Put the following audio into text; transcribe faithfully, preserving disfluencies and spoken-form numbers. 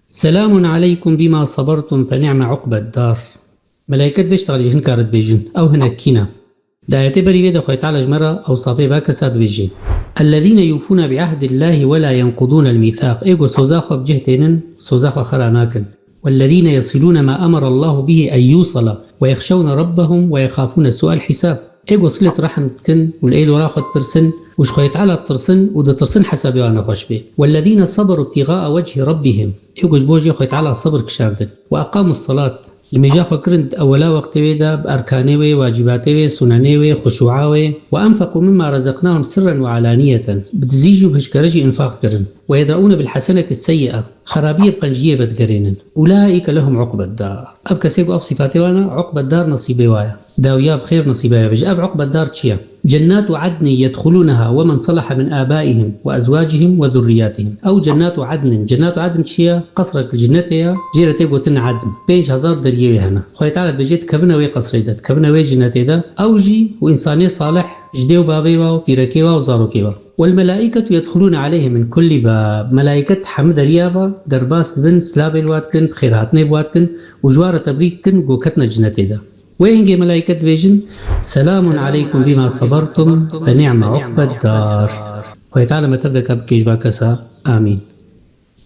سلام عليكم بما صبرتم فنعم عقبى الدار. Melaiket vê ştalî hin kar dibêjin. Ew hinek kî ne? Di ayetê berî vê de Xwedê Teala ji me re ewsafê va kesa dibêje: الذين يوفون بعهد الله ولا ينقضون الميثاق. Ê ku soza xwe bi cih tênin, soza xwe xera nakin. والذين يصلون ما أمر الله به أن يوصل ويخشون ربهم ويخافون سوء الحساب. Ê ku silet rehm dikin û li êdora xwe dipirsin û ji Xwedê Teala ditirsin û ditirsin hesabê wan nexweş bê. والذين صبروا ابتغاء وجه ربهم. Ê ku ji bo jê Xwedê Teala sebir kişandin. وأقاموا الصلاة. Li mêja xwe kirin di ewela wextê wê de, bi erkanê wê, wacîbatê wê, sunenê wê, xuşûa wê. وأنفقوا مما رزقناهم سرا وعلانية. Bi dizî jî û bi hişkere jî înfaq kirin. ويدرؤون بالحسنة السيئة. Xerabiyê bi qenciyê vedigerênin. أولئك لهم عقبى الدار. Ev kesê ku ev sîfatê wan e, uqbedar nesîbê wa ye. Dawiya bi xêr nesîbê wa ye. Ji ev uqbedar çi ye? جنات عدن يدخلونها ومن صلح من آبائهم وأزواجهم وذرياتهم. Ew cenat û adnin. Cenat û adn çi ye? Qesrek li cinnetê ye. Jê re tê gotin adn. Pênc hezar deriyê wê hene. Xwedê Teala dibêje dikevine wê qesrê de, dikevine wê cinnetê de. Ew jî û însanê salih ji dê û bavê wa û pîrekê wa û zarokê wa. والملائكة يدخلون عليهم من كل باب. Melaiket hemî deriya ve derbas dibin, silavê li wa dikin, bi xêrhatinê bi wa dikin û ji wa re tebrîk dikin ku ketine cinnetê de. Wê hingê melaiket dibêjin: سلام عليكم بما صبرتم فنعم عقبى الدار. Xwedê Teala me tev de ka bike ji va kesa. Amîn.